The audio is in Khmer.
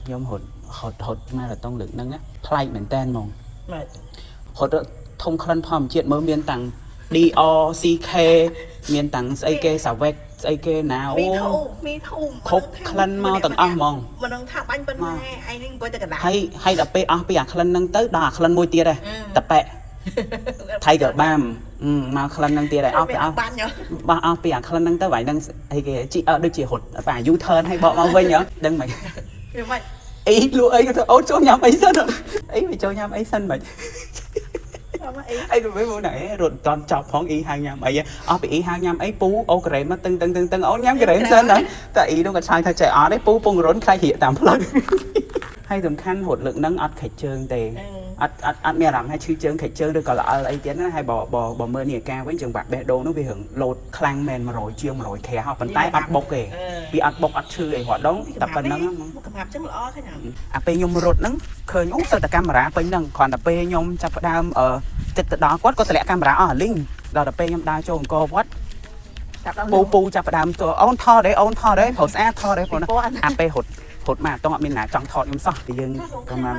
ខ្ញុំរត់រត់រត់ម៉ារ៉ាតុងលើកហ្នឹងណាប្លែកមែនតែនហ្មង បាទ រត់ធំក្លិនធម្មជាតិមើលមានតាំង DR CK មានតាំងស្អីគេសាវេកស្អីគេណាអូ មីធូមីធូ គ្រប់ក្លិនមកទាំងអស់ហ្មង មិនដឹងថាបាញ់ប៉ុណ្ណាឯងនេះអង្គុយតែកណ្ដាល ហើយហើយដល់ពេលអស់ពីអាក្លិនហ្នឹងទៅដល់អាក្លិនមួយទៀតដែរតប៉ែ Tiger Balm មកក្លិនហ្នឹងទៀតដែរអស់ពីអស់ បាញ់ហ៎ បោះអស់ពីអាក្លិនហ្នឹងទៅវាយហ្នឹងអីគេជីអឺដូចជារត់បាទ U turn ឲ្យបកមកវិញហ៎ដឹងមិន វាមិន អីលក់អីក៏ទៅអូនចូលញ៉ាំអីសិនអីវាចូលញ៉ាំអីសិនមិន អី អីទៅវិញមកណែរត់តន់ចប់ផងអ៊ីហៅញ៉ាំអីអស់ពីអ៊ីហៅញ៉ាំអីពូអូការ៉េមមកតឹងតឹងតឹងតឹងអូនញ៉ាំការ៉េមសិនណាតែអ៊ីនោះក៏ឆ្លើយថាចេះអត់ទេពូពងរុនខ្លាចរៀកតាមផ្លូវហើយសំខាន់រត់លើកហ្នឹងអត់ខិចជើងទេអត់អត់អត់មានអារម្មណ៍ថាឈឺជើងខិចជើងឬក៏ល្អិលអីទៀតណាហើយបើបើបើមើលនេះអាការវិញចង្វាក់បេះដូងនោះវារឿងលោតខ្លាំងមែន100ជាង100ក្រាស់ប៉ុន្តែអត់បុកទេវាអត់បុកអត់ឈឺអីរត់ដងតែប៉ុណ្្នឹង មកកំហាប់ចឹងល្អឃើញអត់ អាពេលខ្ញុំរត់ហ្នឹងឃើញអូទៅតែកាមេរ៉ាពេញហ្នឹងគ្រាន់តែពេលខ្ញុំចាប់ផ្ដើមអឺចិត្តទៅដល់គាត់គាត់តម្លាក់កាមេរ៉ាអស់អាលីងដល់តែពេលខ្ញុំដើរចូលអង្គរវត្ត ចាប់ដល់ ពូពូចាប់ផ្ដើមទៅអូនថតទេអូនថតទេប្រុសស្អាតថតទេប្រុសណាអាពេលរត់រត់មកអត់អត់មានណាចង់ថតខ្ញុំសោះតែយើងប្រហែល